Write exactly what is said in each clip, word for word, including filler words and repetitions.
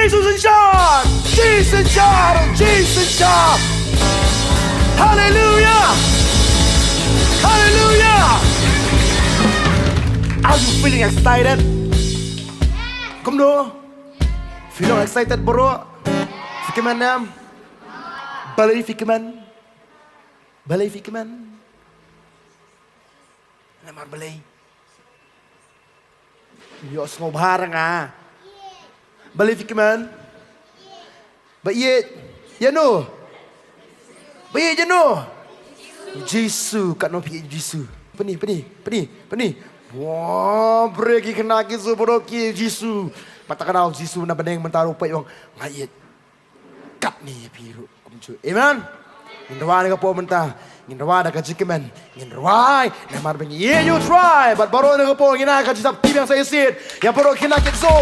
Jisu synshar! Jisu synshar! Jisu synshar! Haleluya! Haleluya! Are you feeling excited? Kumno? Feeling excited, bro? Phi kmen em? Balei phi kmen? Balei phi kmen? Namar balei? Ïohsngew bha nga. Balei phi kmen? Ba ïeit ïano? Ba ïeit ïano? Jisu. Katno phi ïeit Jisu? Pynï, pynï, pynï, pynï. Wah, bre, ki khynnah ki shu baroh ki ïeit Jisu. Mynta ka daw Jisu na bneng mynta ruh peit ong, nga ïeit. Katne ïa phi ruh kumjuh. Amen. Ngin rwai na ka por mynta. Ngin rwai da ka jingkmen. Ngin rwai namar ba ngi ïeit ïa U Trai. Bad baroh na ka por ngin ai ka jingsngewbha biang sa shisien ïa baroh ki khynnah ki shu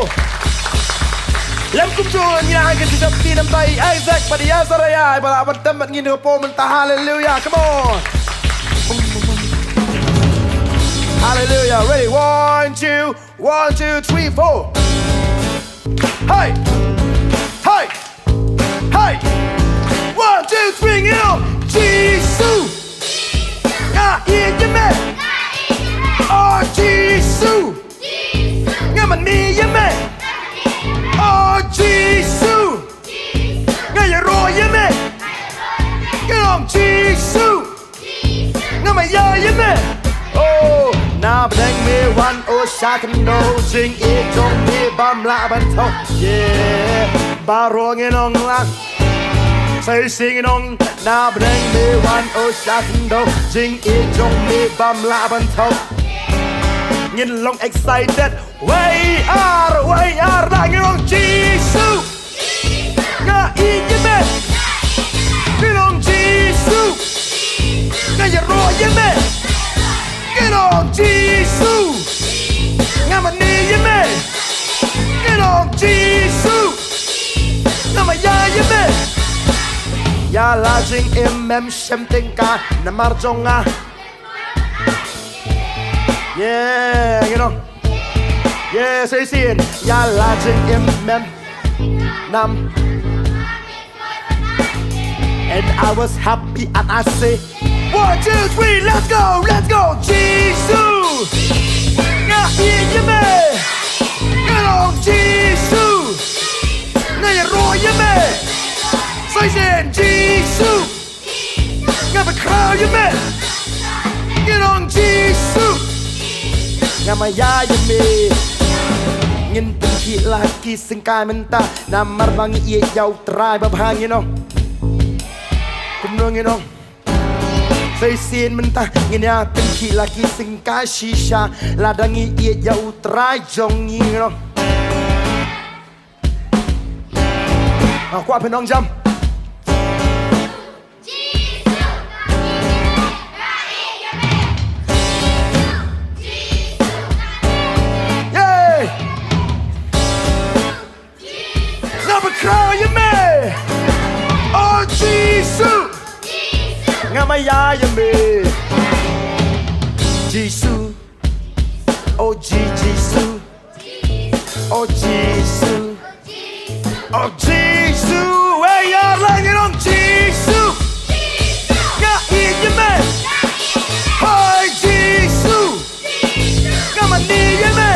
lem kumjuh. Ngin ai ka jingsngewbha biang namar ïa Isaac bad ïa Sarah, ïa ba la ban tem bad ngi na ka por mynta. Haleluya. Come on. Haleluya. Ready? One, two. One, two, three, four. Hey! Hey! Hey! One, two, three, ngin ong. Jisu! Nga ïeit ïa me. Oh Jisu! Nga mane ïa me. Oh Jisu! Nga ïaroh ïa me. Ngin ong Jisu! Nga maya ïa me. Oh, na bneng me wan, oh, sha khyndew, jingïeit jong me bym lah ban thew. Yeah, baroh ngin ong lang. Sa shisien ngin ong, na bneng me wan, oh, sha khyndew, jingïeit jong me bym lah ban thew. Ngin long excited. Wei ar, wei ar, da ngin ong Jisu. Nga ïeit ïa me. Ngin ong Jisu. Nga ïaroh ïa me. Ngin ong Jisu. Nga mane ïa me. Ngin ong Jisu. Nga maya ïa me. Ïa la jingim em shem tyngka namar jong nga. Yeah, ngin ong. Yeah, sa shisien. Ïa la jingim em nam. And I was happy and I say, one, two, three, let's go, let's go. Jisu. Nga ïeit ïa me. Ngin ong Jisu. Nga ïaroh ïa me. Sa shisien Jisu. Nga pynkhraw ïa me. Ngin ong Jisu. Nga maya ïa me. Ngin pynkhih la ki syngkai mynta namar ba ngi ïeit ïa U Trai babha, ngin ong. Kumno ngin ong? Sa shisien mynta ngin ïa pynkhih la ki syngkai shisha lada ngi ïeit ïa U Trai jong ngi, ngin ong. Ah, kwah pynong jam. Yay! Nga pynkhraw ïa me. Oh Jisu. Nga maya ïa me. Jisu. Oh Ji-, Jisu. Oh Jisu. Oh Jisu. Wei ar lang, ngin ong Jisu. Nga ïeit ïa me. Hai Jisu. Nga mane ïa me.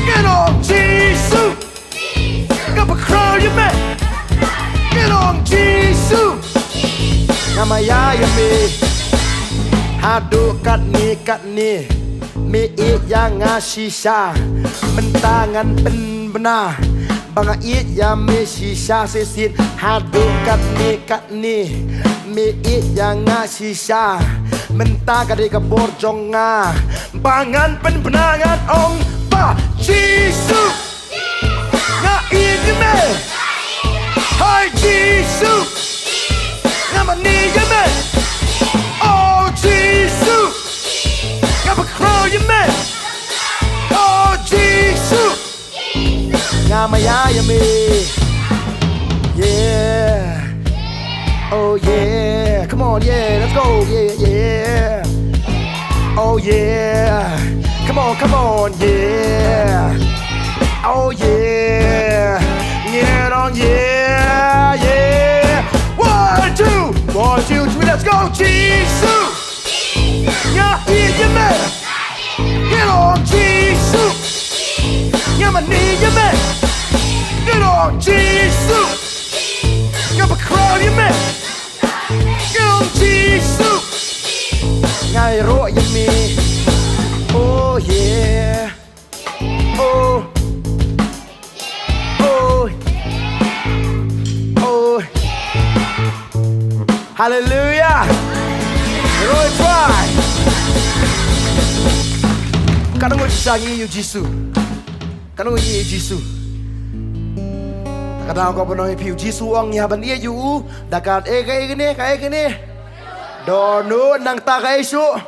Ngin ong Jisu. Nga pynkhraw ïa me. Ngin ong Jisu. Nga maya ïa me. Haduh katne katne me ïeit ïa nga shisha. Mynta ngan pynbna ba nga ïeit ïa me shisha shisien. Haduh katne katne me ïeit ïa nga shisha. Mynta ka dei ka bor jong nga ba ngan pynbna, ngan ong ba Jisu. Nga ïeit ïa me. Hai Jisu. Nga mane ïa me. Oh Jisu. Nga pynkhraw ïa me. Oh Jisu. Nga maya ïa me. Yeah. Oh yeah. Come on, yeah. Let's go. Yeah, yeah. Oh yeah. Come on, come on, yeah. Oh yeah. Yeah, yeah. One, two, one, two, three, let's go. Jisu. Nga ïeit ïa me. Ngi long Jisu. Nga mane ïa me. Ngi long Jisu. Nga bakhraw ïa me. Ngi long Jisu. Nga ïaroh ïa me. Oh yeah. Oh. Oh. Oh. Haleluya. Roy Trai. Katno ngi shisha ngi ïeit ïa u Jisu? Katno ngi ïeit ïa u Jisu? Kata ka daw ka ban ong ïa phi, u Jisu u ong ïa ban ïeit ïa u da ka, eh, kaei kane, kaei kane? Dohnud, nangta kaei shuh?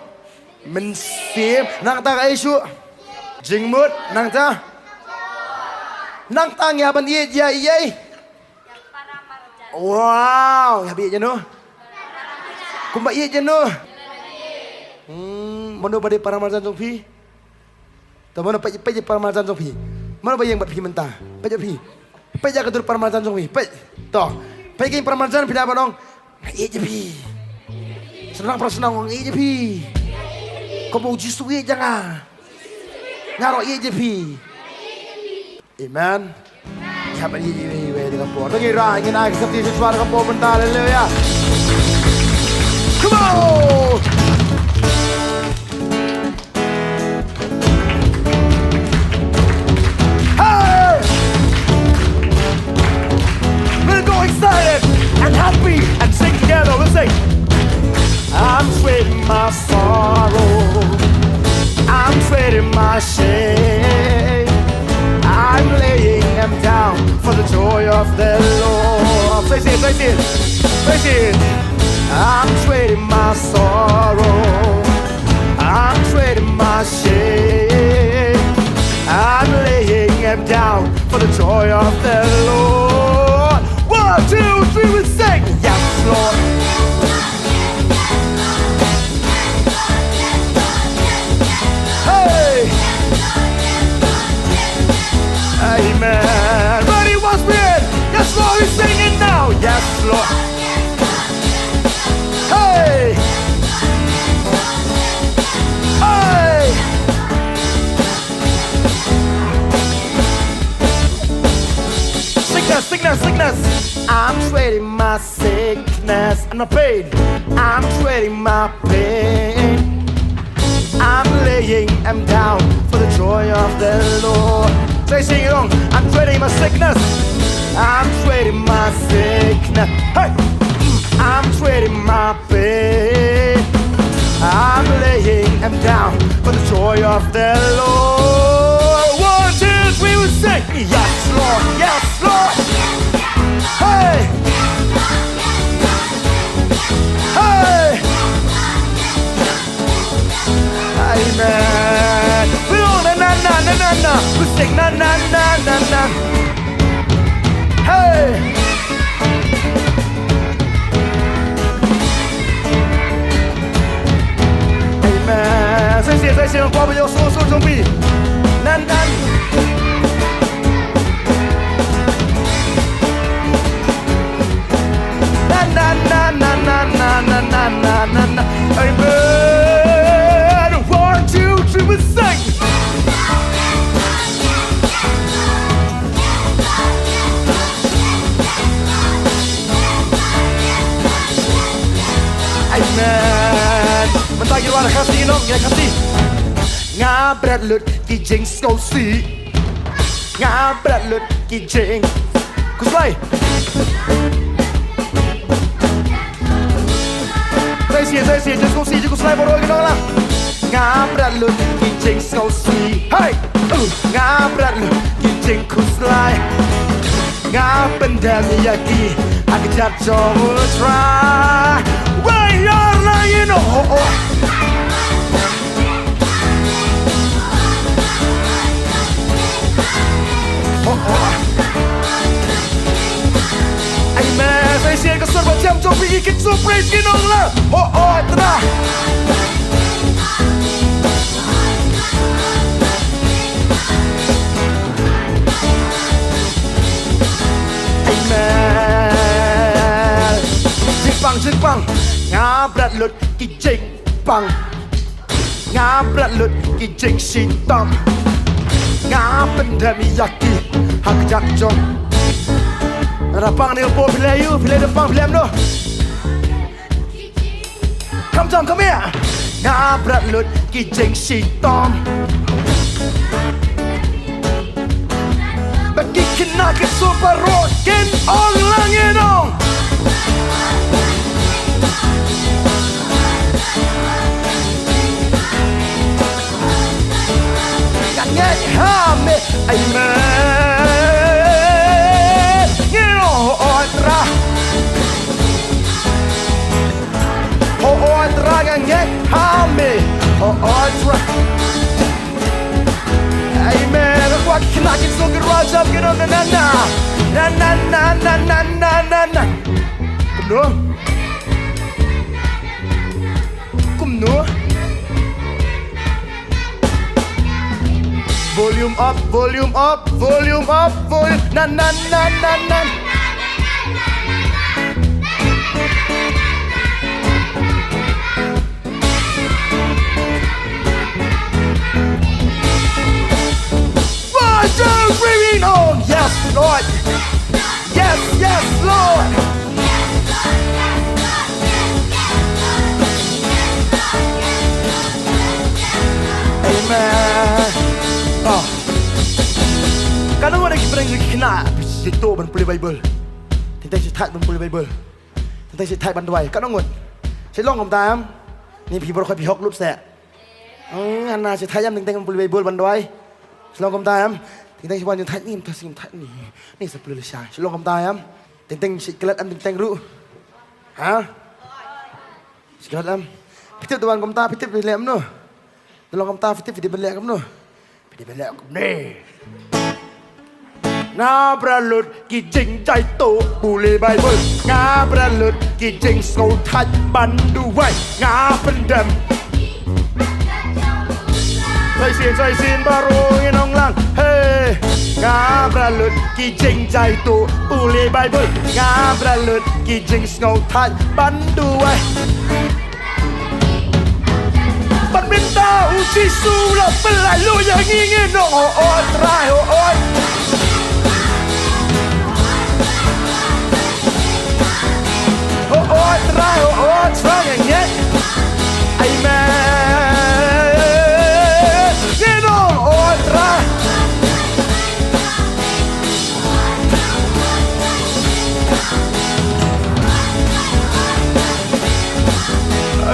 Mynsiem, nangta kaei shuh? Jingmut, nangta? Nangta ngi hap ban ïeit ïa, ïa, ïa. Wow, ngi hap ïeit ïa no? Kumba ïeit ïa no? Hmm, mano ba dei para marjan jong phi? To mano peit, peit ïa para marjan jong phi? Mano ba ïeng bad phi mynta? Peit ïa phi. Peit ïa ka dur para marjan jong phi. Peit. To. Peit ïa para marjan phi da ba ong. Nga ïeit ïa phi. Sdang para sdang nga ïeit ïa phi. Kumba u Jisu u ïeit ïa nga. Nga ruh ïeit ïa phi. Amen. Ïa ban ïeit ïa phi ïa ka por. Ngi rah ngi na ka sati shuwa ka por mynta. Haleluya. Come on. Hey! We're going excited and happy and sing together. We'll sing. I'm trading my sorrow. I'm trading my shame. I'm laying them down for the joy of the Lord. Say it, say it, say it. I'm trading my sorrow. I'm trading my shame. I'm laying them down for the joy of the Lord. One, two, three, we sing. Yes, Lord. Hey. Amen. Ready, once again. Yes, Lord, we sing it now. Yes, Lord. Hey! Hey! Sickness, sickness, sickness. I'm trading my sickness and my pain. I'm trading my pain. I'm laying them down for the joy of the Lord. Say, sing along. I'm trading my sickness. I'm trading my sickness. Hey! I'm trading my pain. I'm laying them down for the joy of the Lord. One, two, three, we sing. Yes, Lord. Yes, Lord. Hey! Hey! Amen. We all na na na na na na. We sing na na na na na. Hey. Amen. Say, say, say, say, kwa ba yo so so jong bi. Nan nan. Na na na na na na na na na na na. Amen. One, two, three, we sing. Amen. Mynta ki wan Khasi nong, ya Khasi. Nga bret lut ki jingsngewsih. Nga bret lut ki jing. Khuslai. Sa shisien, sa shisien, jingsngewsih, jingkhuslai baroh ki nong lang. Nga bret lut ki jingsngewsih. Hey! Uh, nga bret lut ki jingkhuslai. Nga pyndem ïa ki ha ka kjat jong U Trai. Wei ïar la ïa no, oh, oh. Oh, oh. Amen. Sa shisien ka sur ba thiang jong phi, ki kit sur praise ki nong la. Oh, oh, Trai. Jingpang, nga bret lut ki jingpang. Nga bret lut ki jingshitom. Nga pyndem ïa ki ha ka jaka jong. Rapang ne u po phi leh ïu, phi leh da pang phi leh em noh. Come John, come here. Nga bret lut ki jingshitom. Ba ki khynnah ki super rock kin ong lang ïa nong. Nga ngeit ha me, amen. Ngi ong ho oi Trai. Ho oi Trai nga ngeit ha me. Ho oi Trai. Amen. Nga kwah ki khynnah kin song ki rwai jam ki ong na na na. Na na na na na na na na. Kumno? Kumno? Volume up, volume up, volume up, volume. Na na na na na. One, two, three, we on. Yes, Lord. Yes, yes, Lord. Amen. Oh. Katno ngut ki pyrshang ki khynnah, ki to ban pule Bible. Teng teng shi thait ban pule Bible. Teng teng shi thait ban duwai. Katno ngut? Shi long kumta em? Ni phi baroh phi hok lup se. Hmm, hana shi thait em teng teng pule Bible ban duwai. Shi long kumta em? Teng teng shi wan thait ni, teng teng shi thait ni. Ni sa pule lashai. Shi long kumta em? Teng teng shi klet em teng teng ruh. Ha? Shi klet em. Phi tip duwan kumta, phi tip phi leh em noh. Duwan kumta, phi tip phi dei ban leh kumno. Phi dei ban leh kumne. Nga bret lut ki jingjaituh pule Bible. Nga bret lut ki jingsngewthait ban duwai. Nga pyndem. Sa shisien, sa shisien baroh ngin ong lang. Hey. Nga bret lut ki jingjaituh pule Bible. Nga bret lut ki jingsngewthait ban duwai. Ban mynta u Jisu u la pynlait lut ïa ngi, ngin ong ho oi Trai ho oi. Ho oi Trai ho oi Trai ngi. Amen. Ngin ong ho oi Trai.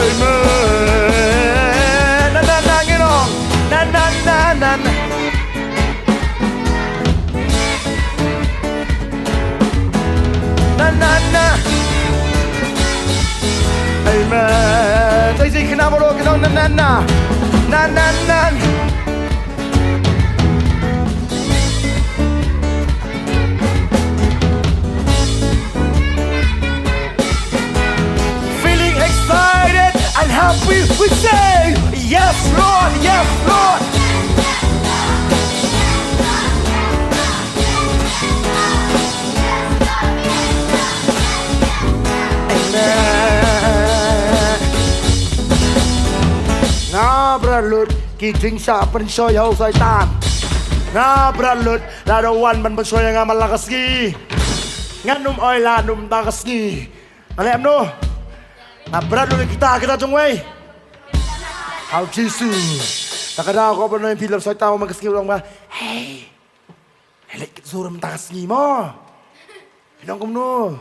Amen. Na na na ngin ong. Na na na na na. Na na na. Amen. Sa shisien khynnah baroh kin ong na na na. Na na na. Feeling excited and happy, we say, "Yes, Lord, yes, Lord." Amen. Nga bret lut ki jingshah pynshoi ha u Soitan. Nga bret lut lada u wan ban pynshoi ïa nga man la ka sngi. Ngan ym oi lad ym da ka sngi. Nga leh em noh. Nga bret lut kita kita jong wei. Ha u Jisu. Ta ka daw ko ban oi phi lem Soitan man ka sngi u ong ba. Hey. Leit kit zur mynta ka sngi mo. Phi ong kumno?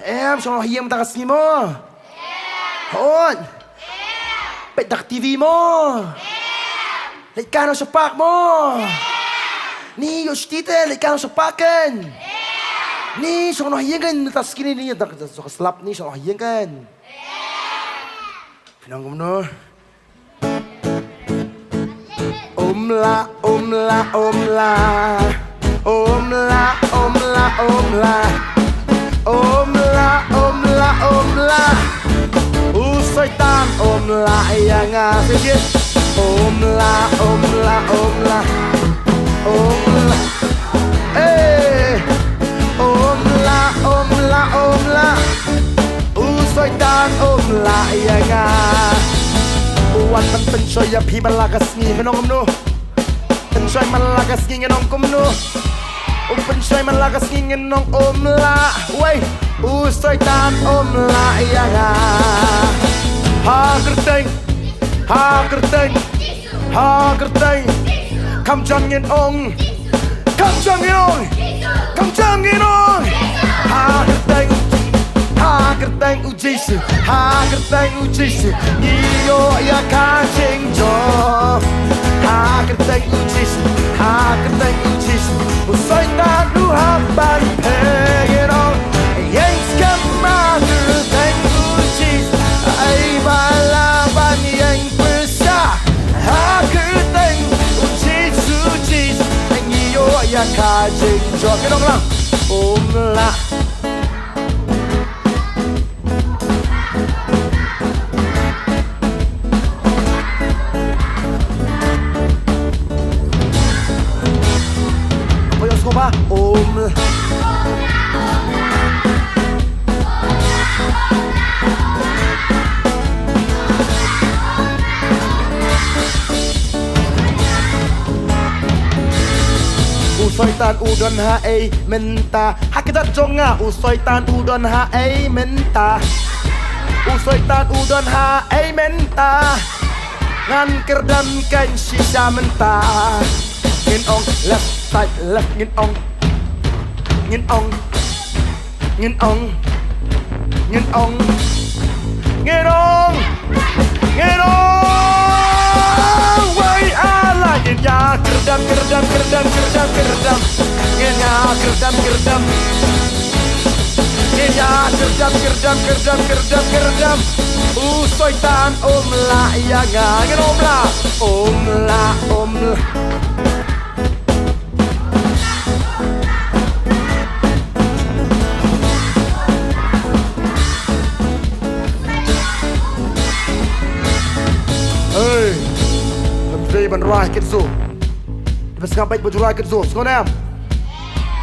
Em, shong noh ha ïing mynta ka sngi mo. Hooid. Peit da ka T V mo. Leit kai noh sha park mo. Ni ïoh shuti te leit kai noh sha park kan. Ni shong noh ha ïing kan mynta ka sngi ni, ni da ka slap ni shong noh ha ïing kan. Phi ong kumno? Umla, umla, umla. Umla, umla, umla. Umla, umla, umla. U Soitan umla ïa nga shisien. Umla, umla, umla. Umla. Eh. Umla, umla, umla. Shoi ïa phi man la ka sngi, ngan ong kumno? Pynshoi man la ka sngi, ngan ong kumno? U pynshoi man la ka sngi, ngan ong um lah. Wei, u Soitan um lah ïa nga. Ha kyrteng, ha kyrteng, ha kyrteng. Kham jan ngin ong. Kham jan ngin ong. Kham jan ngin ong. Ha kyrteng, ha kyrteng u Jisu, ha kyrteng u Jisu, ngi ïoh ïa ka jingjop. Ha kyrteng u Jisu, ha kyrteng u Jisu, u Soitan u hap ban pyrshah. Ïeng skhem ha kyrteng u Jisu, ai ba lah ban ïeng pyrshah. Ha kyrteng u Jisu, Jisu, ngi ïoh ïa ka jingjop. Ngin ong lang. Um lah. Apoh ïa u sngewbha. Um. U Soitan u don haei mynta? Ha kjat jong nga u Soitan u don haei mynta? U Soitan u don haei mynta? Ngan kyrdan kein shisha mynta. Ngin ong left side left, ngin ong. Ngin ong. Ngin ong. Ngin ong. Ngin ong. Ngin ong. Wei ala ngin ïa kyrdan, kyrdan, kyrdan, kyrdan, kyrdan. Ngin ïa kyrdan, kyrdan. Ngin ïa kyrdan, kyrdan, kyrdan, kyrdan, kyrdan. U Soitan um lah ïa nga. Ngin um lah. Um lah, um lah. Hey, phi ban rwai kit zu. Phi sngap beit ban rwai kit zu. Sngewbha em?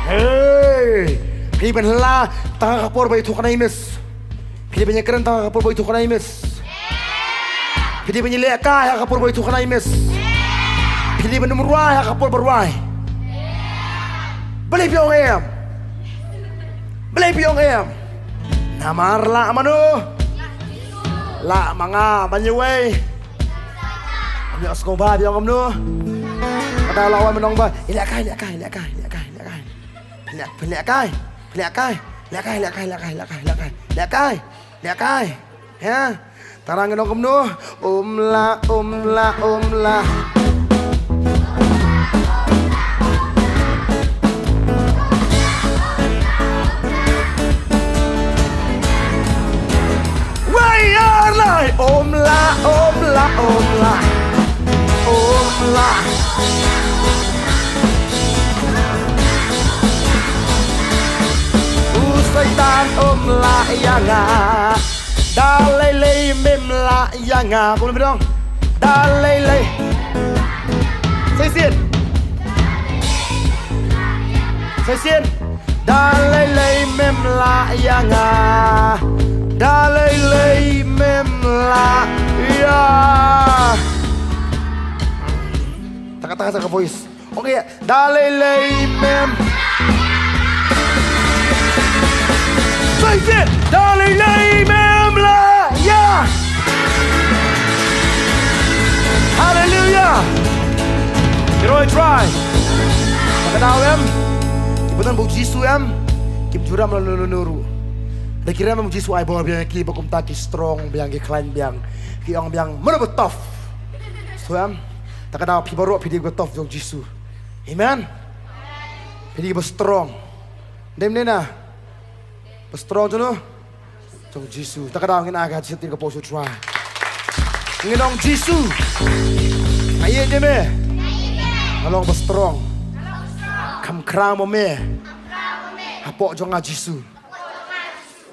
Hey, phi ban la tang ka por ba ïathuh kane i miss. Phi dei ban ïakren tang ha ka por ba ïathuh kane i miss. Phi dei ban ïalehkai ha ka por ba ïathuh kane i miss. Phi dei ban ym rwai ha ka por ba rwai. Balei phi ong em? Balei phi ong em? Namar lah mano? Lah ma nga ban ïa wei. Ym ïoh sngewbha phi ong kumno? Kata lah wan mynta ong ba ïalehkai, ïalehkai, ïalehkai, ïalehkai, ïalehkai. Pynleh, pynlehkai, pynlehkai, lehkai, lehkai, lehkai, lehkai, lehkai, lehkai. Ïa. Tara ngin ong kumno? Um lah, um lah, um lah. Wei ar lai, um lah, um lah, um lah. Um lah. U Soitan um lah ïa nga. Da lei lei mem lah ïa nga. Kumno phi dong? Da lei lei. Sa shisien. Sa shisien. Da lei lei mem lah ïa nga. Da lei lei mem lah ïa. Taka taka taka voice. Okay, da lei lei mem. Sa shisien, da lei lei mem lah ïa. Haleluya. Ki roi trai. Ka daw em. Ki bynta ba u Jisu em. Kim ju rem lano lano ruh. Hynrei ki rem em u Jisu ai bor biang ïa ki ba kumta ki strong biang, ki khlaiñ biang. Ki ong biang mano ba tough. So em. Ta ka daw phi baroh phi dei ba tough jong u Jisu. Amen. Phi dei ba strong. Dei mynne na. Ba strong jong no. Jong u Jisu. Ta ka daw ngin ai ka jingsheptieng ka pop sha u Trai. Ngin ong Jisu. Nga ïeit ïa me. Nga long ba strong. Kham khraw ma me. Hapoh jong nga Jisu.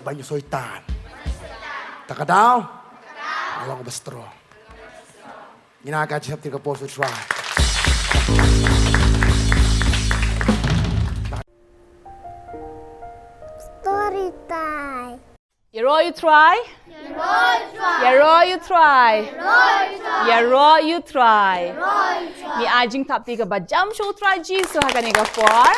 Ban ïa u Soitan. Ta ka daw. Nga long ba strong. Ngin ai ka jingsheptieng ka pop sha u Trai. Story time. Ïaroh ïa u Trai. Ïaroh ïa u Trai. Ïaroh ïa u Trai. Ngi ai jingthap kti kaba jam sha u Trai Jisu ha kane ka por.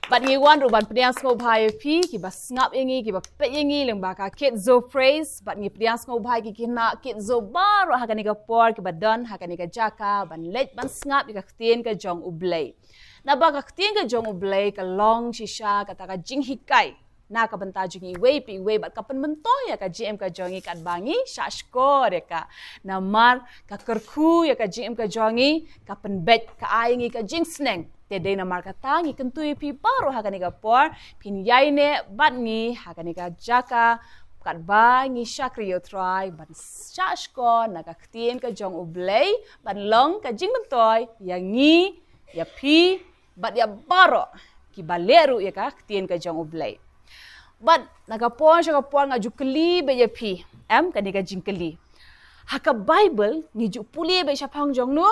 Bad ngi wan ruh ban pdiang sngewbha ïa phi kiba sngap ïa ngi, kiba peit ïa ngi lyngba ka Kids Zone Praise. Bad ngi pdiang sngewbha ïa ki khynnah Kids Zone baroh ha kane ka por kiba don ha kane ka jaka ban leit ban sngap ïa ka ktien ka jong U Blei. Naba ka ktien ka jong U Blei ka long shisha kata ka jinghikai na ka bynta jong ngi iwei pa iwei, bad ka pynmyntoi ïa ka jingim ka jong ngi katba ngi shahshkor ïa ka. Namar ka kyrkhu ïa ka jingim ka jong ngi ka pynbeit, ka ai ngi ka jingsneng. Te dei namar kata ngi kyntu ïa phi baroh ha kane ka por phin ïaineh bad ngi ha kane ka jaka katba ngi shakri ïa u Trai ban shahshkor na ka ktien ka jong U Blei ban long ka jingmyntoi ïa ngi, ïa phi, bad ïa baroh kiba leh ruh ïa ka ktien ka jong U Blei. Bad na ka por sha ka por nga ju kylli beit ïa phi, em, kane ka jingkylli. Ha ka Baibl ngi ju pule beit shaphang jong no?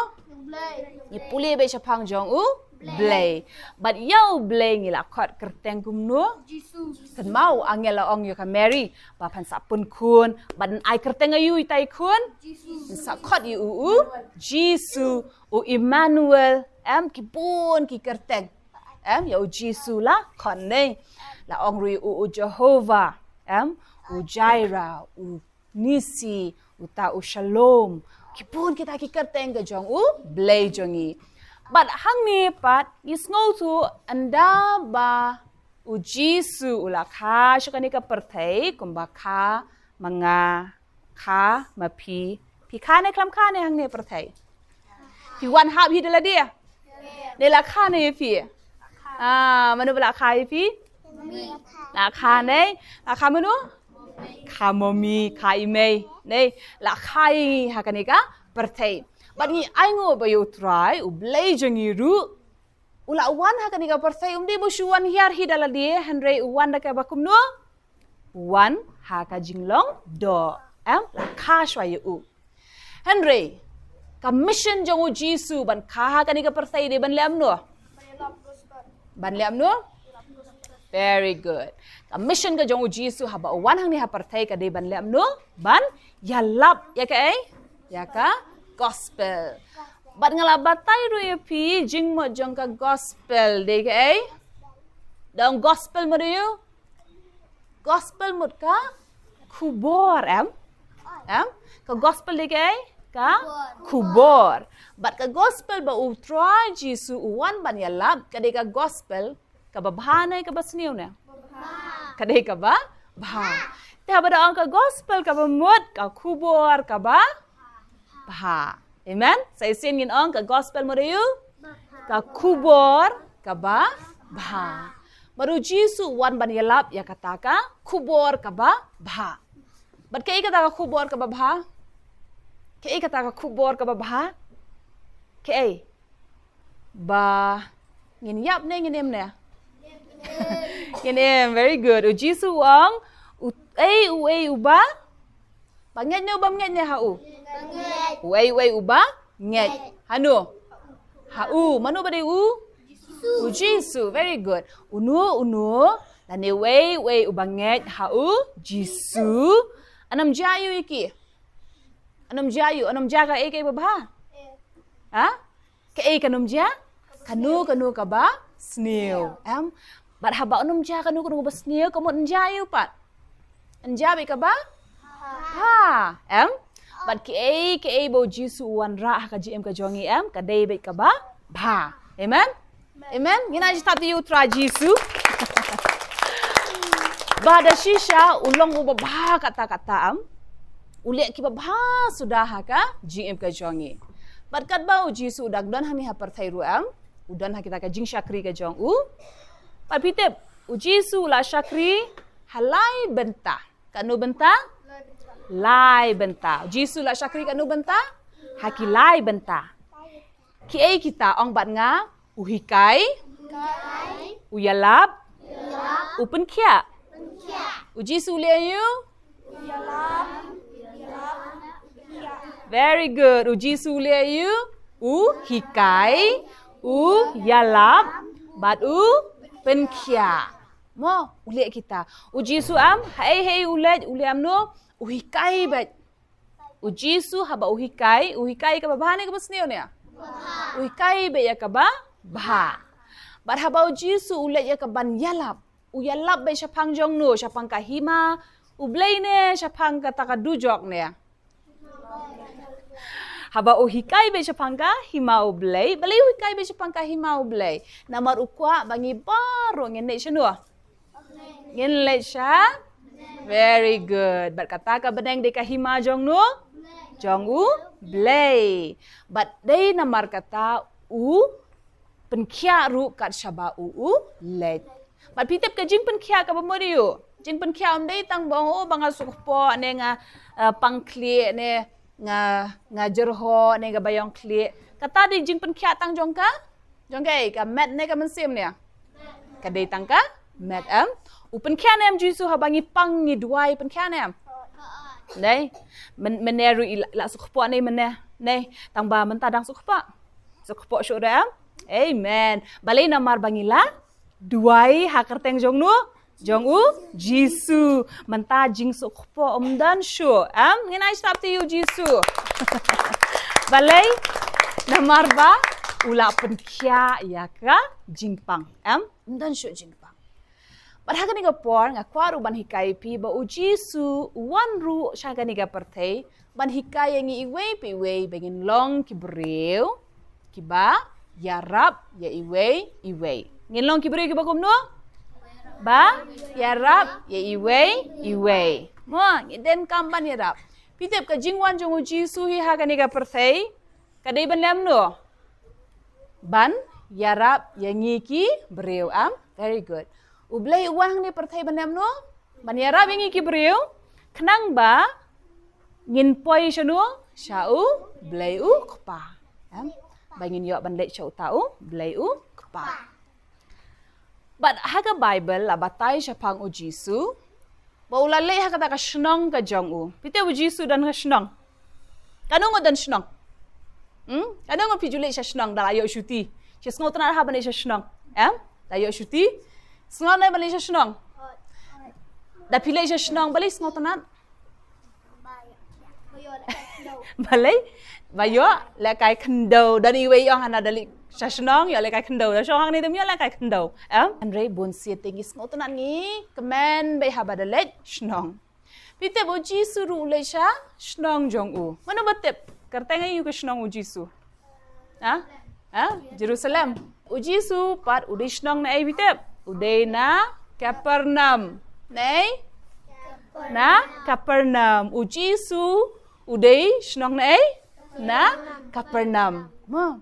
Ngi pule beit shaphang jong U Blei. Bad ïa U Blei ngi la khot kyrteng kumno? Kynmaw u angel la ong ïa ka Mary ba phan sa pun khun, bad yn ai kyrteng aïu ïa utai i khun? Yn sa khot ïa u, U Jisu. U Immanuel, em, ki bun ki kyrteng. Em, ïa U Jisu la khot ne. La ong ruh ïa u, U Jehovah, em, U Jireh, U Nissi, uta U Shalom. Ki bun kita ki kyrteng ka jong U Blei jong ngi. Bad hangne pat ngi sngewthuh ynda ba U Jisu u la kha sha kane ka pyrthei kumba kha ma nga, kha ma phi. Phi kha ne khlem kha ne hangne pyrthei? Phi wan hap hi da lade? Ne la kha ne ïa phi? Ah, mano ba la kha ïa phi? La kha ne? La kha mano? Kha mommy, kha i mei. Ne la kha ïa ngi ha kane ka pyrthei. Bad ngi ainguh ba ïa U Trai U Blei jong ngi ruh u la wan ha kane ka pyrthei, um dei ba u shu wan hiar hi da lade, hynrei u wan da kaba kumno? U wan ha ka jinglong doh. Em, la kha shuwa ïa u. Hynrei ka mission jong U Jisu ban kha ha kane ka pyrthei dei ban leh kumno? Ban leh kumno? Very good. Ka mission ka jong U Jisu haba u wan hangne ha pyrthei ka dei ban leh kumno? Ban ïalap ïa kaei? Ïa ka gospel. Bad nga la batai ruh ïa phi jingmut jong ka gospel dei kaei? Dang gospel mut ïa u? Gospel mut ka khubor, em? Em? Ka gospel dei kaei? Ka khubor. Bad ka gospel ba U Trai Jisu u wan ban ïalap ka dei ka gospel kaba bha ne kaba sniew ne? Ka dei kaba bha. Te haba da ong ka gospel kaba mut, ka khubor kaba bha. Amen. Sa shisien ngin ong ka gospel mut ïa u? Ka khubor kaba bha. Bad U Jisu u wan ban ïalap ïa kata ka khubor kaba bha. Bad kaei kata ka khubor kaba bha? Kaei kata ka khubor kaba bha? Kaei? Ba ngin ïap ne ngin im ne? Ngin im. Very good. U Jisu u ong, uei uei uba ba ngeit ne u bym ngeit ne ha u? Uei uei uba ngeit. Hano? Ha u. Mano ba dei u? U Jisu. Very good. Uno uno lane uei uei uba ngeit ha U Jisu, yn ym jia ïa u ïa ki? Yn ym jia ïa u, yn ym jia kaei kaei ba bha? Ha? Kaei kan ym jia? Kano kano kaba sniew. Em? Bad haba yn ym jia kano kano kaba sniew, ka mut yn jia ïa u pat? Yn jia beit kaba bha. Em? Bad kaei kaei ba U Jisu u wanrah ha ka jingim ka jong ngi, em, ka dei beit kaba bha. Amen. Amen. Ngin ai jingtap ïa U Trai Jisu. Ba da shisha u long uba bha katta katta, em. U leh kiba bha suda ha ka jingim ka jong ngi. Bad katba U Jisu u dang don hangne ha pyrthei ruh, em, u don ha kita ka jingshakri ka jong u. Bad phi tip, U Jisu u la shakri ha lai bynta. Katno bynta? Lai bynta. U Jisu u la shakri katno bynta? Ha ki lai bynta. Kiei kita? Ong bad nga. U hikai, u ïalap, u pynkhiah. U Jisu u leh aïu? Very good. U Jisu u leh aïu? U hikai, u ïalap, bad u pynkhiah. Mo, u leh kita. U Jisu em, haei haei u leh, u leh em no, u hikai beit. U Jisu haba u hikai, u hikai kaba bha ne kaba sniew ne? U hikai beit ïa kaba bha. Bad haba u Jisu u leh ïa kaban ïalap, u ïalap beit shaphang jong no, shaphang ka hima U Blei ne shaphang kata ka dujok ne? Haba u hikai beit shaphang ka hima U Blei, balei u hikai beit shaphang ka hima U Blei? Namar u kwah ba ngi baroh ngin leit shano? Ngin leit sha? Very good. Bad kata ka bneng dei ka hima jong no? Jong U Blei. Bad dei namar kata u pynkhiah ruh kat shaba u u leit. Bad phi tip ka jingpynkhiah kaba mut ïa u. Jingpynkhiah ym dei tang ba ong, oh, ba nga suk pok ne nga, eh, pang khlieh ne nga, nga jyrhoh ne nga baïong khlieh. Kata dei jingpynkhiah tang jong ka? Jong ka, ka met ne ka mynsiem ne? Ka dei tang ka met em. U pynkhiah ne em Jisu haba ngi pang ngi duwai, pynkhiah ne em? Dei. Men, mynne ruh i la, la suk pok ne mynne. Dei. Tang ba mynta dang suk pok. Suk pok shuh re em? Amen. Balei? Namar ba ngi la duwai ha kyrteng jong no? Jong u Jisu. Mynta jingsuk pok ym don shuh. Em? Ngin ai sngap ïa u Jisu. Balei? Namar ba u la pynkhiah ïa ka jingpang. Em? Ym don shuh jingpang. Bad ha kane ka por nga kwah ruh ban hikai phi ba u Jisu u wan ruh sha kane ka pyrthei ban hikai ïa ngi iwei pa iwei ba ngin long ki briew kiba ïarap ïa iwei iwei. Ngin long ki briew kiba kumno? Ba ïarap ïa iwei iwei. Mo, ngi donkam ban ïarap. Phi tip ka jingwan jong u Jisu hi ha kane ka pyrthei ka dei ban leh kumno? Ban ïarap ïa ngi ki briew, em? Very good. U Blei u wan hangne pyrthei ban leh kumno? Ban ïarap ïa ngi ki briew. Khnang ba ngin poi shano? Sha U Blei U Kpa. Em? Ba ngin ïoh ban leit sha uta U Blei U Kpa. Bad ha ka Baibl la batai shaphang u Jisu ba u la leit ha kata ka shnong ka jong u. Phi tip u Jisu don ka shnong. Katno ngut don shnong? Hmm? Katno ngut phi ju leit sha shnong da la ïoh shuti? Shi sngewtynnat ha ban leit sha shnong. Em? Da ïoh shuti. Sngewtynnat ne ban leit sha shnong? Da phi leit sha shnong balei sngewtynnat? Balei? Ba ïoh lehkai khyndew. Don iwei ong hana da leit sha shnong ïoh lehkai khyndew. Da shong hangne ym ïoh lehkai khyndew. Em? Hynrei bun sien te ngi sngewtynnat ngi kmen bha haba da leit shnong. Phi tip u Jisu ruh u leit sha shnong jong u. Mano ba tip? Kyrteng aïu ka shnong u Jisu? Ha? Ha? Jerusalem. U Jisu pat u dei shnong na ei phi tip? U dei na Kapernaum. Na ei? Na Kapernaum. U Jisu u dei shnong na ei? Na Kapernaum. Mo.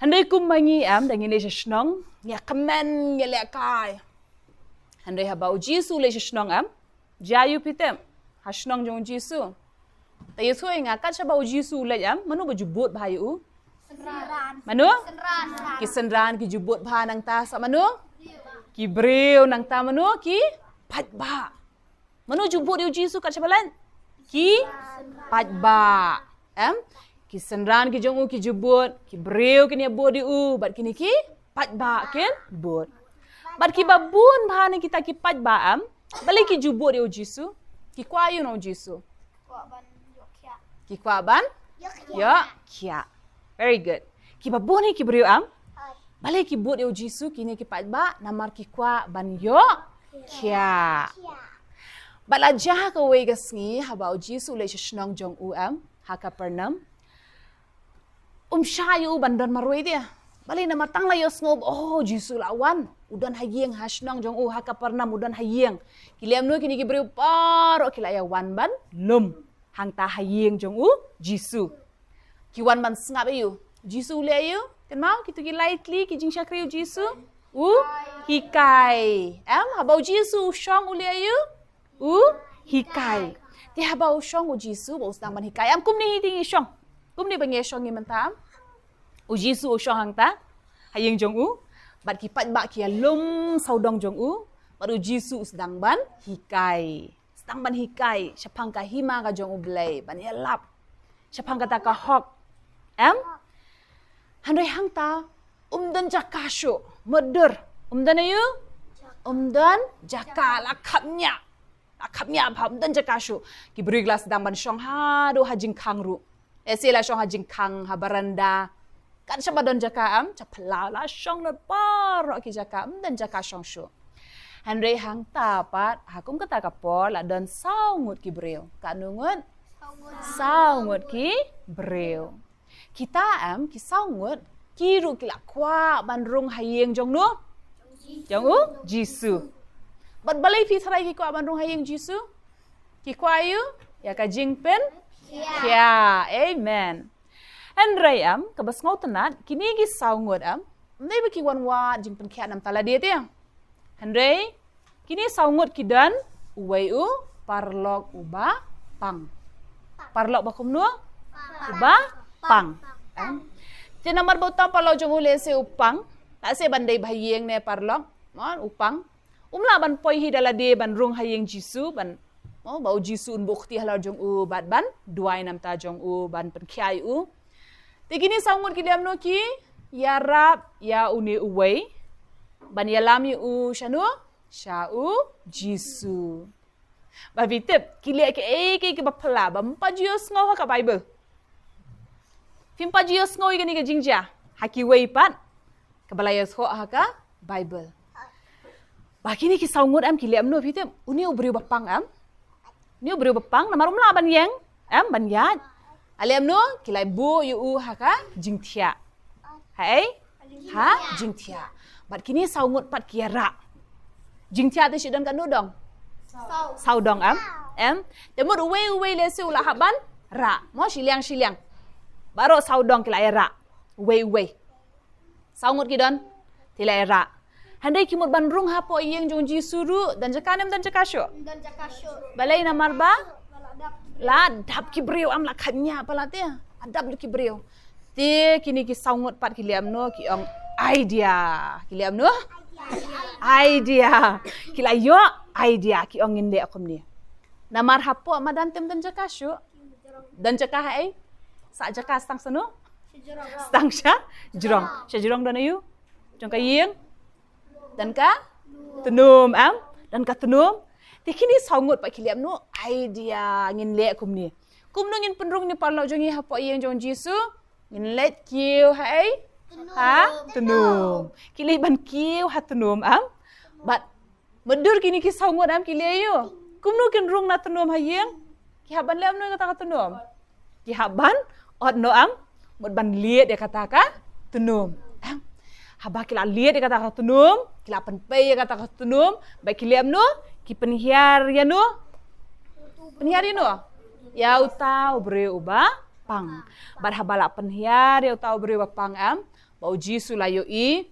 Hynrei kum ma ngi em, da ngi leit sha shnong, ngi kmen ngi lehkai. Hynrei haba u Jisu u leit sha shnong em, jia aïu phi tip? Ha shnong jong u Jisu. Te ïathuh ïa nga kat shaba u Jisu u leit em, mano ba ju bud bha ïa u? Synran. Mano? Synran. Ki synran ki ju bud bha nangta sa mano? Ki briew nangta mano? Ki paidbah. Mano ju bud ïa u Jisu kat shaba leit? Ki paidbah. Em? Ki synran ki jong u ki ju bud, ki briew kin ïa bud ïa u, bad kine ki paidbah kin bud. Bad kiba bun bha na kita ki paidbah em, balei ki ju bud ïa u Jisu? Ki kwah ïa u na u Jisu? Ki kwah ban ïoh khiah. Very good. Kiba bun hi ki briew em, balei ki bud ïa u Jisu kine ki paidbah? Namar ki kwah ban ïoh khiah. Bad la jia kawei ka sngi haba u Jisu u leit sha shnong jong u em, ha Kapernaum. Um shah ïa u ban don marwei de. Balei? Namar tang la ïohsngew ba, oh, Jisu la wan. U don ha ïing ha shnong jong u ha Kapernaum u don ha ïing. Ki leh kumno kine ki briew baroh ki la ïa wan ban lum hangta ha ïing jong u Jisu. Ki wan ban sngap ïa u. Jisu u leh ïa u. Kynmaw kito ki lai tylli ki jingshakri u Jisu? U hikai. Em, haba u Jisu u shong u leh ïa u? U hikai. Te haba u shong u Jisu ba u sdang ban hikai. Em, kumne hi te ngi shong. Kumne ba ngi shong ngi mynta em. U Jisu u shong hangta ha ïing jong u. Bad ki paidbah ki ïa lum sawdong jong u. Bad u Jisu u sdang ban hikai. Sdang ban hikai shaphang ka hima ka jong u Blei, ban ïalap shaphang kata ka hok. Em? Hynrei hangta um don jaka shuh, mutdur. Um don aïu? Um don jaka, la khapngiah. La khapngiah bha, um don jaka shuh. Ki briew ki la sdang ban shong haduh ha jingkhang ruh. Lehse la shong ha jingkhang, ha baranda. Kat shaba don jaka em, cha phyllaw la shong lut baroh ki jaka, um don jaka shong shuh. Hynrei hangta pat, ha kum kata ka por, la don saw ngut ki briew. Katno ngut? Saw ngut ki briew. Kita em, ki saw ngut, ki ruh ki la kwah ban rung ha ïing jong no? Jong u Jisu. Bad balei phi tharai ki kwah ban rung ha ïing Jisu? Ki kwah ïa u, ïa ka jingpynkhiah. Amen. Hynrei em, kaba sngewtynnat, kine ki saw ngut em, ym dei ba ki wan wad jingpynkhiah namar ta lade te. Hynrei, kine saw ngut ki don, uwei u paralok uba pang. Paralok ba kumno? Uba pang. Em? Te namar ba uta u paralok jong u lehse u pang, lehse ban dei ba ha ïing ne paralok, mo, u pang. Um lah ban poi hi da lade ban rung ha ïing Jisu, ban, mo, ba u Jisu un buh kti halor jong u, bad ban duwai namar ta jong u, ban pynkhiah ïa u. Te kine saw ngut ki leh kumno, ki ïarap ïa une uwei ban ïalam ïa u shano? Sha u Jisu. Ba phi tip, ki leh kaei kaei kaba phylla, ba ym pat ju ïohsngew ha ka Baibl. Phim pat ju ïohsngew ïa kane ka jingjia ha kiwei pat kaba la ïathuh ha ka Baibl. Ba kine ki saw ngut em, ki leh kumno phi tip? Une u briew ba pang em, une u briew ba pang, namar um lah ban ïeng em, ban ïaid. La leh kumno? Ki la buh ïa u ha ka jingthiah. Haei? Ha jingthiah. Bad kine saw ngut pat ki ïarah. Jingthiah te shu don katno dong? Saw dong em? Em? Te mut uwei uwei lehse u la hap ban rah, mo, shiliang shiliang. Baroh saw dong ki la ïarah. Uwei uwei. Saw ngut ki don, te la ïarah. Hynrei ki mut ban rung hapoh ïing jong u Jisu ruh, don jaka ne ym don jaka shuh? Don jaka shuh. Balei? Namar ba la dap ki briew em, la khapngiah palat te. La dap lut ki briew. Te kine ki saw ngut pat ki leh kumno? Ki ong idea. Ki leh kumno? Idea. Ki la ïoh idea, ki ong ngin leh kumne. Namar hapoh madan te ym don jaka shuh. Don jaka haei? Sah jaka sdang shano? Sdang sha jrong. Sha jrong don aïu? Jong ka ïing? Don ka tnum em? Don ka tnum. Te kine saw ngut pat ki leh kumno? Idea, ngin leh kumne. Kumno ngin pynrung une u paralok jong ngi hapoh ïing jong u Jisu? Ngin leit kiew haei? Ha tnum. Ki leit ban kiew ha tnum em? Bad Madur kine ki saw ngut em ki leh aïu? Kumno kin rung na tnum ha ïing? Ki hap ban leh kumno ïa kata ka tnum? Ki hap ban ot noh em? Mut ban lied ïa kata ka tnum. Em? Haba ki la lied ïa kata ka tnum, ki la pynpei ïa kata ka tnum, ba ki leh kumno? Ki pynhiar ïano? Pynhiar ïano? Ïa uta u briew uba pang. Bad haba la pynhiar ïa uta u briew uba pang em, ba u Jisu la ïohi,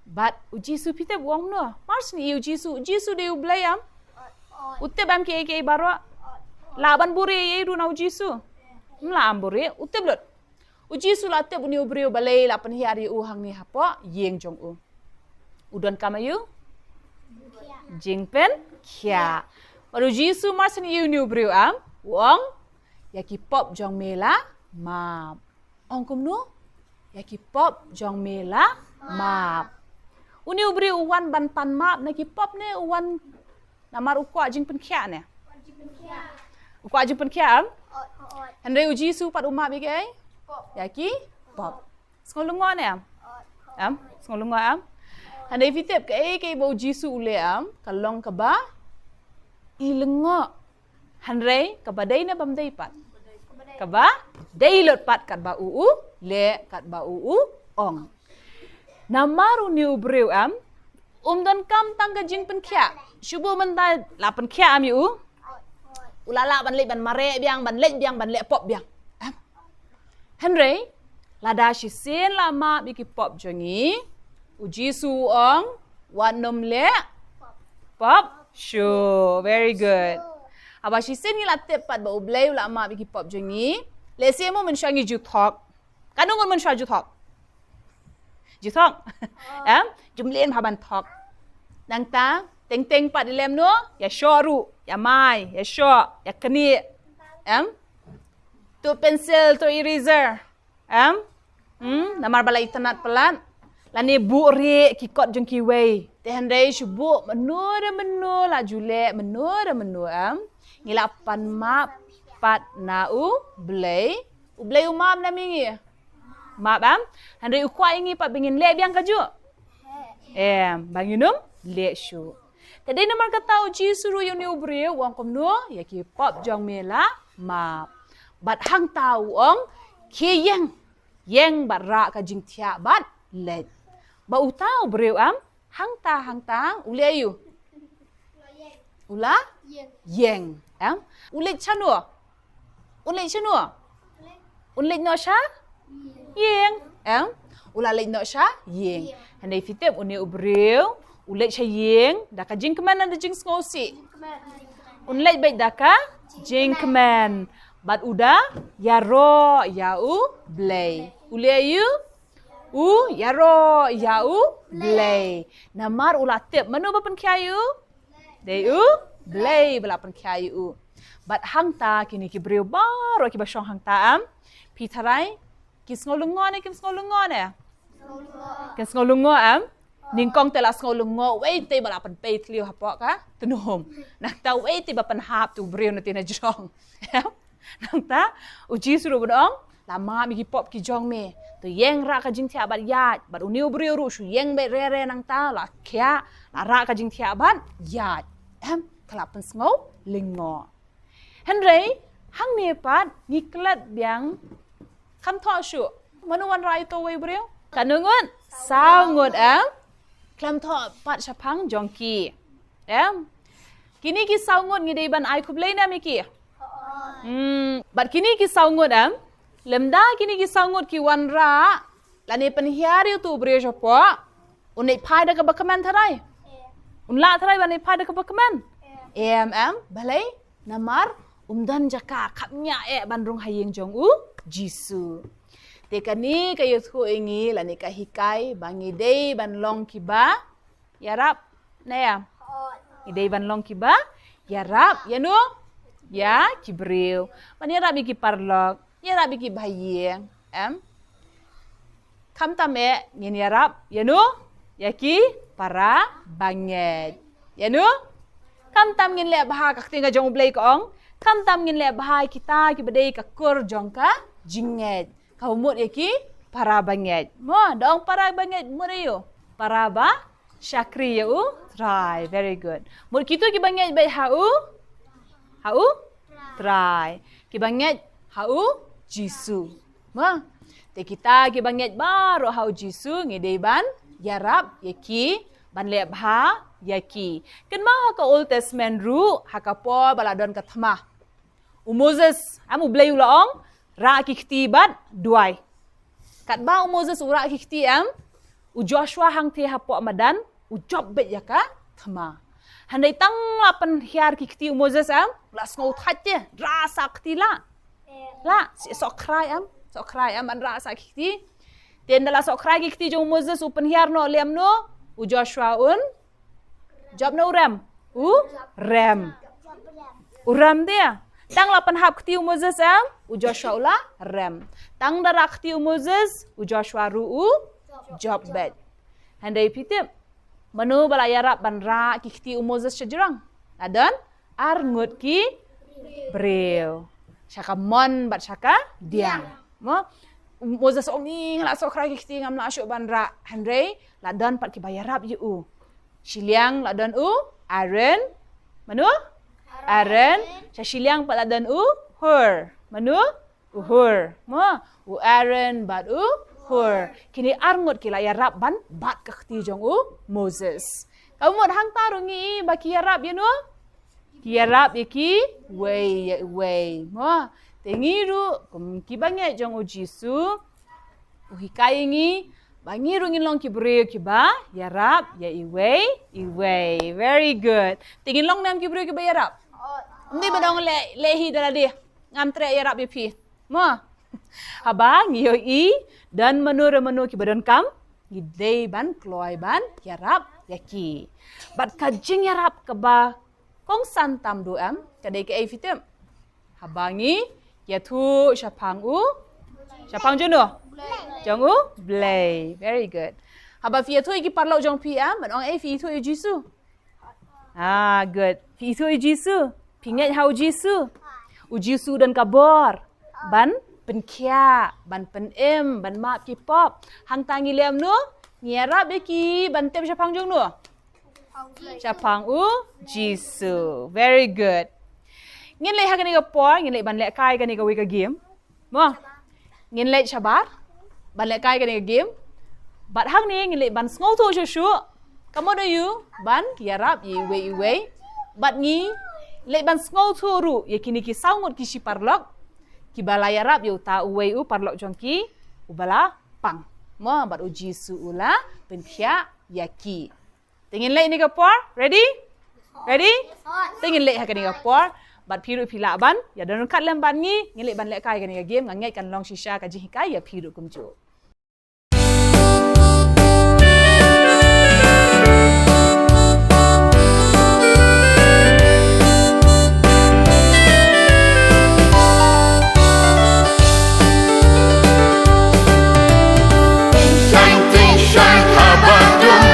bad u Jisu phi tip u ong kumno? Mar shu ïohi u Jisu, u Jisu dei u Blei em? U tip em kiei kiei baroh? Lah ban buhrieh ei ei ruh na u Jisu? Ym lah ban buhrieh, u tip lut. U Jisu la tip une u briew balei la pynhiar ïa u hangne hapoh ïing jong u. U donkam aïu? Jingpynkhiah. Bad u Jisu mar shu ïohi une u briew em, u ong, ïa ki pop jong me la map. Ong kumno? Ïa ki pop jong me la map. Une u briew u wan ban pan map na ki pop ne u wan namar u kwah jingpynkhiah ne? U kwah jingpynkhiah em? Hynrei u Jisu pat u map ïa kiei? Ïa ki pop. Sngew lyngngoh ne em? Em? Sngew lyngngoh em? Hynrei phi tip kaei kaei ba u Jisu u leh em? Ka long kaba i lyngngoh. Hynrei kaba dei ne bym dei pat? Kaba dei lut pat katba u u leh, katba u u ong. Namar une u briew em, um donkam tang ka jingpynkhiah. Shu buh mynta la pynkhiah em ïa u. U la lah ban leit ban mareh biang, ban leit biang, ban leh pop biang. Em? Hynrei lada shisien la map ïa ki pop jong ngi, u Jisu u ong, wat nym leh pop shuh. Very good. Haba shisien ngi la tip pat ba u Blei u la map ïa ki pop jong ngi, lehse mo mynshuwa ngi ju thok. Katno ngut mynshuwa ju thok? Ju thok. Em? Ju mlien bha ban thok. Nangta teng teng pat ïa lem no, ïa shoh ruh, ïa mai, ïa shoh, ïa knieh. Em? To pencil, to eraser. Em? Hmm? Namar ba la itynnad palat. Lane buhrieh ki kot jong kiwei. Te hynrei shu buh mynno re mynno la ju leh mynno re mynno em. Ngi la pan map pat na U Blei. U Blei u map na mi ngi. Map em. Hynrei u kwah ïa ngi pat ba ngin leh biang kajuh. Em, ba ngin ym leh shuh. Te dei namar kata U Jisu ruh ïa une u briew u ong kumno ïa ki pop jong me la map. Bad hangta u ong khie ïeng. Ïeng bad rah ka jingthiah bad leit. Ba uta u briew em. Hangta, hangta, u leh aïu? U la? Ïeng. Em? U leit shano? U leit shano? U leit noh sha? Ïeng. Em? U la leit noh sha? Ïeng. Hynrei phi tip une u briew. U leit sha ïeng. Da ka jingkmen lane da jingsngewsih. U leit beit da ka jingkmen. Bad u da ïaroh ïa U Blei. U leh aïu? U ïaroh ïa U Blei. Namar u la tip mano ba pynkhia ïa u? Dei U Blei ba la pynkhia ïa u. Bad hangta kine ki briew baroh kiba shong hangta em. Phi tharai ki sngew lyngngoh ne kim sngew lyngngoh ne? Kim sngew lyngngoh em. Nyngkong te la sngew lyngngoh wei te ba la pynpei thliew hapoh ka tnum. Nangta wei te ba pynhap tu briew na te na jrong. Nangta U Jisu ruh u ong la map ïa ki pop ki jong me. To ïeng rah ka jingthiah bad ïaid. Bad une u briew ruh shu ïeng beit re re nangta la khiah la rah ka jingthiah bad ïaid. Em, ka la pynsngew lyngngoh. Hynrei hangne pat ngi klet biang. Kham thoh shuh. Mano wanrah ïa uto uwei u briew? Katno ngut? Saw ngut em. Khlem thoh pat shaphang jong ki. Em. Kine ki saw ngut ngi dei ban ai khublei ne em ïa ki? Hmm, bad kine ki saw ngut em. Lymda kine ki saw ngut ki wanrah lane pynhiar ïa uto u briew shapoh. Un leit phai da kaba kmen tharai? Un lah tharai ban leit phai da kaba kmen? Em, em. Balei? Namar um don jaka khapngiah eh ban rung ha ïing jong U Jisu. Te kane ka ïathuh ïa ngi lane ka hikai ba ngi dei ban long kiba ïarap. Na ïa? Ngi dei ban long kiba ïarap ïa no? Ïa ki briew. Ban ïarap ïa ki paralok, ïarap ïa ki bahaïing. Em? Khamtam eh ngin ïarap ïa no? Ïa ki para bangeit. Ïa no? Khamtam ngin leh bha, ka ktien ka jong U Blei ka ong. Khamtam ngin leh bha ïa kita kiba dei ka kur jong ka jingngeit. Ka mut ïa ki para bangeit. Mo, da ong para bangeit mut ïa u. Para ba shakri ïa U Trai. Very good. Mut kito kiba ngeit beit ha U. Ha U Trai. Kiba ngeit ha U Jisu. Mo. Te kita kiba ngeit baroh ha U Jisu ngi dei ban ïarap ïa ki, ban leh bha ïa ki. Kynmaw ha ka Old Testament ruh ha ka por ba la don ka thma. U Moses, em, U Blei u la ong, rah ki kti bad duwai. Katba u Moses u rah ki kti em, u Joshua hangthie hapoh madan, u jop beit ïa ka thma. Hynrei tang la pynhiar ki kti u Moses em, u la sngew thait te, rah sa kti la. La, sohkhrai em, sohkhrai em, ban rah sa ki kti. Te ynda la sohkhrai ki kti jong u Moses u pynhiar noh lem noh, u Joshua un jop ne u rem? U rem. U rem te. Tang la pynhap kti u Moses em, u Joshua u la rem. Tang da rah kti u Moses, u Joshua ruh u jop beit. Hynrei phi tip mano ba la ïarap ban rah ki kti u Moses shajrong? La don ar ngut ki briew. Sha ka mon bad sha ka diang. Mo? Moses ong, nga la sohkhrai ki kti, ngam lah shuh ban rah. Hynrei la don pat kiba ïarap ïa u. Shiliang la don u Aaron. Mano? Aaron. Sha shiliang pat la don u Hur. Mano? U Hur. Mo? U Aaron bad u Hur. Kine ar ngut ki la ïarap ban bat ka kti jong u Moses. Ka mut hangta ruh ngi ba ki ïarap ïa no? Ki ïarap ïa kiwei ïa iwei. Mo? Te ngi ruh kum kiba ngeit jong u Jisu, u hikai ïa ngi ba ngi ruh ngin long ki briew kiba ïarap ïa iwei iwei. Very good. Te ngin long ne em ki briew kiba ïarap? Ym dei ba dang leh leh hi da lade. Ngam treh ïarap ïa phi. Mo? Haba ngi ïohi don mano re mano kiba donkam, ngi dei ban kloi ban ïarap ïa ki. Bad ka jingïarap kaba kongsan tam duh em, ka dei kaei phi tip? Haba ngi ïathuh shaphang u, shaphang jong u? Jong u Blei. Very good. Haba phi ïathuh ïa ki paralok jong phi, ah, ban ong ei, phi ithuh ïa u Jisu? Ah, good. Phi ithuh ïa u Jisu? Phi ngeit ha u Jisu? U Jisu don ka bor ban pynkhiah, ban pynim, ban map ki pop. Hangta ngi leh kumno? Ngi ïarap ïa ki ban tep shaphang jong no? Shaphang u Jisu. Very good. Ngin leit ha kane ka por, ngin leit ban lehkai kane kawei ka game. Mo. Ngin leit shabar ban lehkai kane ka game. Bad hangne ngin leit ban sngewthuh shuh shuh. Ka mut aïu ban ïarap ïa iwei iwei. Bad ngi leit ban sngewthuh ruh ïa kine ki saw ngut ki shi paralok kiba la ïarap ïa uta uwei u paralok jong ki uba la pang. Mo, bad u Jisu u la pynkhiah ïa ki. Te ngin leit ha kane ka por. Ready? Ready? Te ngin leit ha kane ka por. Bad phi ruh phi lah ban ïa don ryngkat lem bad ngi. Ngin leit ban lehkai kane ka game. Nga ngeit kan long shisha ka jinghikai ïa phi ruh kumjuh. Tyngshaiñ, tyngshaiñ haba dum.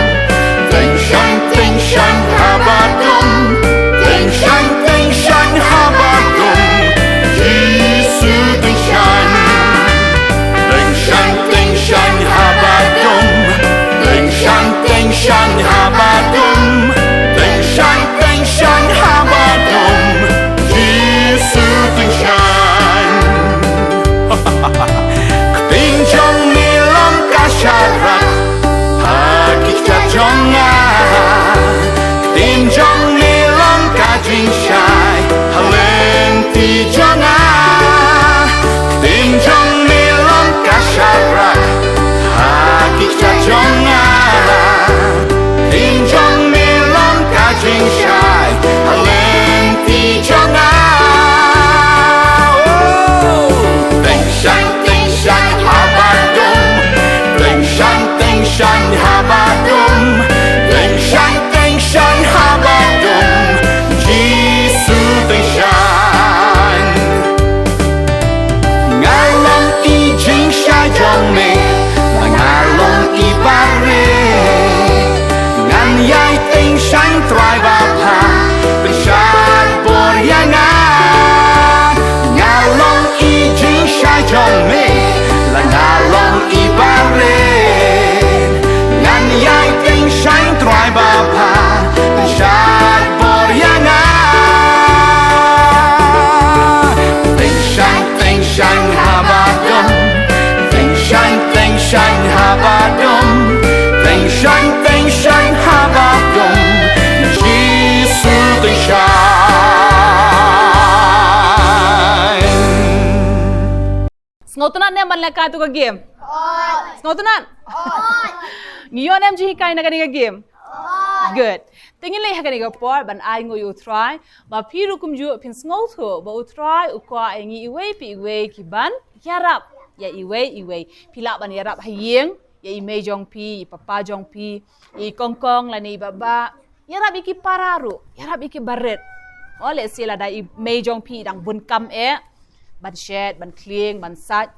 Tyngshaiñ, tyngshaiñ haba dum. Tyngshaiñ, tyngshaiñ haba dum. Jisu tyngshaiñ. Tyngshaiñ, tyngshaiñ haba dum. Tyngshaiñ, tyngshaiñ haba dum. Tyngshaiñ, tyngshaiñ haba dum. Jisu tyngshaiñ. Ktien jong me long ka sharak ha ki kjat jong nga. Ktien jong me long ka jingshai ha lynti jong nga. Ktien jong me long ka sharak ha ki kjat jong nga. Ktien jong me long ka jingshai ha lynti jong nga. Oh, tyngshaiñ, tyngshaiñ haba dum. Tyngshaiñ, tyngshaiñ haba dum. Tyngshaiñ, tyngshaiñ haba dum. Jisu tyngshaiñ. Nga long i jingshai jong me, nga long i barit. Ngan ïai tyngshaiñ Trai ba bha, pynshad bor ïa nga. Nga long i jingshai jong me, la nga long i barit. Ngan ïai tyngshaiñ Trai ba bha, pynshad bor ïa nga. Tyngshaiñ, tyngshaiñ haba dum. Tyngshaiñ, tyngshaiñ haba dum. Tyngshaiñ, tyngshaiñ haba dum. Jisu tyngshaiñ. Sngewtynnat ne em ban lehkai tu ka game? Sngewtynnat? Ngi ïoh ne em jinghikai na kane ka game? Good. Te ngin leit ha kane ka por ban ainguh ïa u Trai ba phi ruh kumjuh phin sngewthuh ba u Trai u kwah ïa ngi iwei pa iwei ki ban ïarap ïa iwei iwei. Phi lah ban ïarap ha ïing ïa i mei jong phi, i papa jong phi, i kongkong lane i baba. Ïarap ïa ki para ruh, ïarap ïa ki barit. O, lehse lada i mei jong phi i dang bun kam eh ban shet, ban khlieng, ban sait.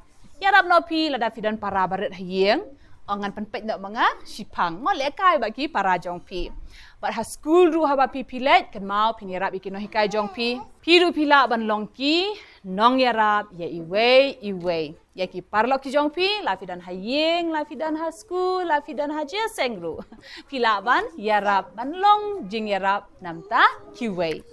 Ïarap noh phi lada phi don para barit ha ïing. O, ngan pynpeit noh ma nga shiphang. Mo, lehkai bad ki para jong phi. Bad ha skul ruh haba phi phi leit, kynmaw phin ïarap ïa ki nonghikai jong phi. Phi ruh phi lah ban long ki nongïarap ïa iwei iwei. Ïa ki paralok ki jong phi, la phi don ha ïing, la phi don ha skul, la phi don ha jingïaseng ruh. Phi lah ban ïarap, ban long jingïarap namar kiwei.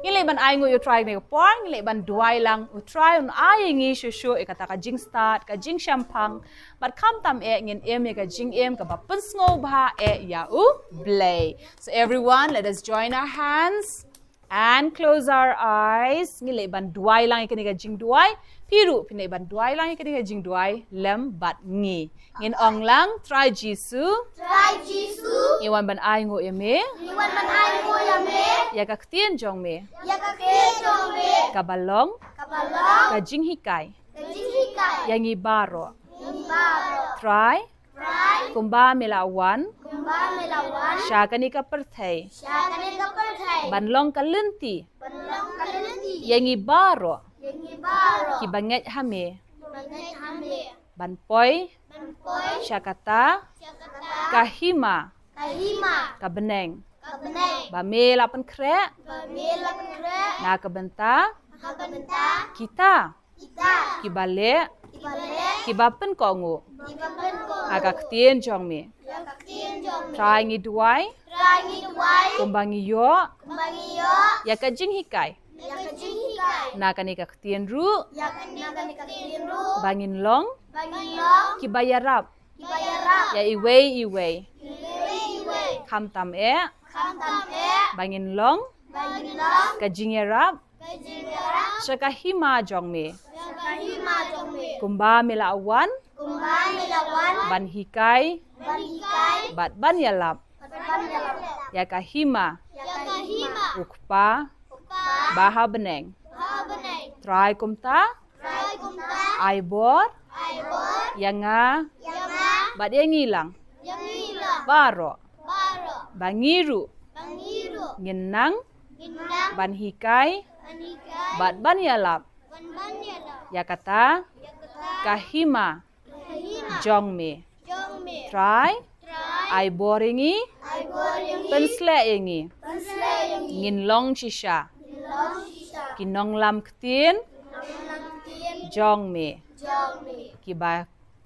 Ngin leit ban ainguh ïa u Trai kane ka por, ngin leit ban duwai lang, u Trai un ai ïa ngi shuh shuh ïa kata ka jingstad, ka jingshemphang. Bad khamtam eh ngin im ïa ka jingim kaba pynsngewbha eh ïa u Blei. So everyone, let us join our hands and close our eyes. Ngin leit ban duwai lang ïa kane ka jingduwai. Phi ruh phin leit ban duwai lang ïa kane ka jingduwai lem bad ngi. Ngin ong lang, Trai Jisu. Trai Jisu. Ngi wan ban ainguh ïa me. Ngi wan ban ainguh ïa me. Ïa ka ktien jong me. Ïa ka ktien jong me. Kaba long. Kaba long. Ka jinghikai. Ka jinghikai. Ïa ngi baroh. Ïa ngi baroh. Trai. Trai. Kumba me la wan. Kumba me la wan. Sha kane ka pyrthei. Sha kane ka pyrthei. Ban long ka lynti. Ban long ka lynti. Ïa ngi baroh. Ïa ngi baroh. Kiba ngeit ha me. Kiba ngeit ha me. Ban poi. Ban poi. Sha kata. Sha kata. Ka hima. Ka hima. Ka bneng. Ka bneng. Ba me la pynkhreh. Ba me la pynkhreh. Na ka bynta. Na ka bynta. Kita. Kita. Kiba leh. Kiba leh. Kiba pynkohnguh. Kiba pynkohnguh. Ha ka ktien jong me. Ha ka ktien jong me. Trai ngi duwai. Trai ngi duwai. Kumba ngi ïoh. Kumba ngi ïoh. Ïa ka jinghikai. Ïa ka jinghikai. Na kane ka ktien ruh. Ïa kane ka ktien ruh. Ba ngin long. Ba ngin long. Kiba ïarap. Kiba ïarap. Ïa iwei iwei. Iwei iwei. Khamtam eh. Khamtam eh. Ba ngin long. Ba ngin long. Ka jingïarap. Ka jingïarap. Sha ka hima jong me. Sha ka hima jong me. Kumba me la wan. Kumba me la wan. Ban hikai. Ban hikai. Bad ban ïalap. Bad ban ïalap. Ïa ka hima. Ïa ka hima. U Kpa. U Kpa. Ba ha bneng. Ba ha bneng. Trai kumta. Trai kumta. Ai bor. Ai bor. Ïa nga. Ïa nga. Bad ïa ngi lang. Ïa ngi lang. Baroh. Baroh. Ba ngi ruh. Ba ngi ruh. Ngin nang. Ngin nang. Ban hikai. Ban hikai. Bad ban ïalap. Ban ban ïalap. Ïa kata. Ïa kata. Ka hima. Ka hima. Jong me. Jong me. Trai. Trai. Ai bor ïa ngi. Ai bor ïa ngi. Pynsleh ïa ngi. Pynsleh ïa ngi. Ngin long shisha. Ngin long shisha. Ki nonglam ktien. Nonglam ktien. Jong me. Jong me. Kiba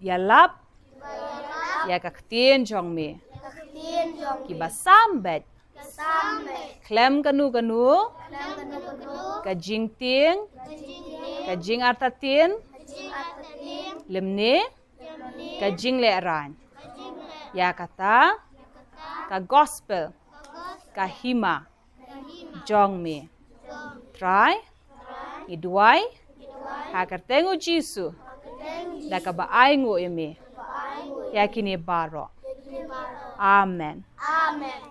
ïalap. Kiba ïalap. Ïa ka ktien jong me. Ïa ka ktien jong me. Kiba sam beit. Ka sam beit. Khlem kano kano. Khlem kano kano. Ka jingtieng. Ka jingtieng. Ka jingartatien. Ka jingartatien. Lymne. Lymne. Ka jinglehrain. Ka jinglehrain. Ïa kata. Ïa kata. Ka gospel. Ka gospel. Ka hima. Ka hima. Jong me. Jong me. Trai. Trai. Ngi duwai. Ngi duwai. Ha ka kyrteng u Jisu. Ha ka kyrteng u Jisu. Da kaba ainguh ïa me. Kaba ainguh ïa me. Ïa kine baroh. Ïa kine baroh. Amen. Amen.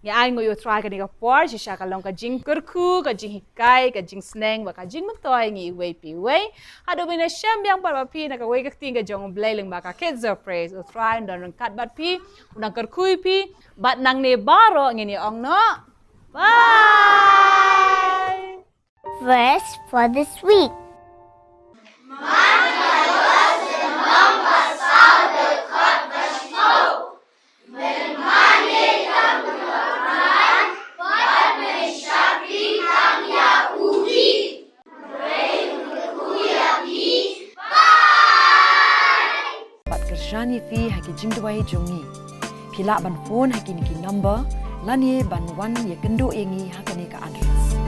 Ngi ainguh ïa u Trai kane ka por, shisha ka long ka jingkyrkhu, ka jinghikai, ka jingsneng, bad ka jingmyntoi ngi iwei pa iwei. Haduh ba ngin ïashem biang pat bad phi na kawei ka ktien ka jong u Blei lyngba ka Kids of Praise. U Trai un don ryngkat bad phi, un nang kyrkhu ïa phi, bad nangne baroh ngin ïa ong noh. Bye. Verse for this week. Bad kyrshan ïa phi ha ki jingduwai jong ngi. Phi lah ban phone ha kine ki number lane ban wan ïakynduh ïa ngi ha kane ka address.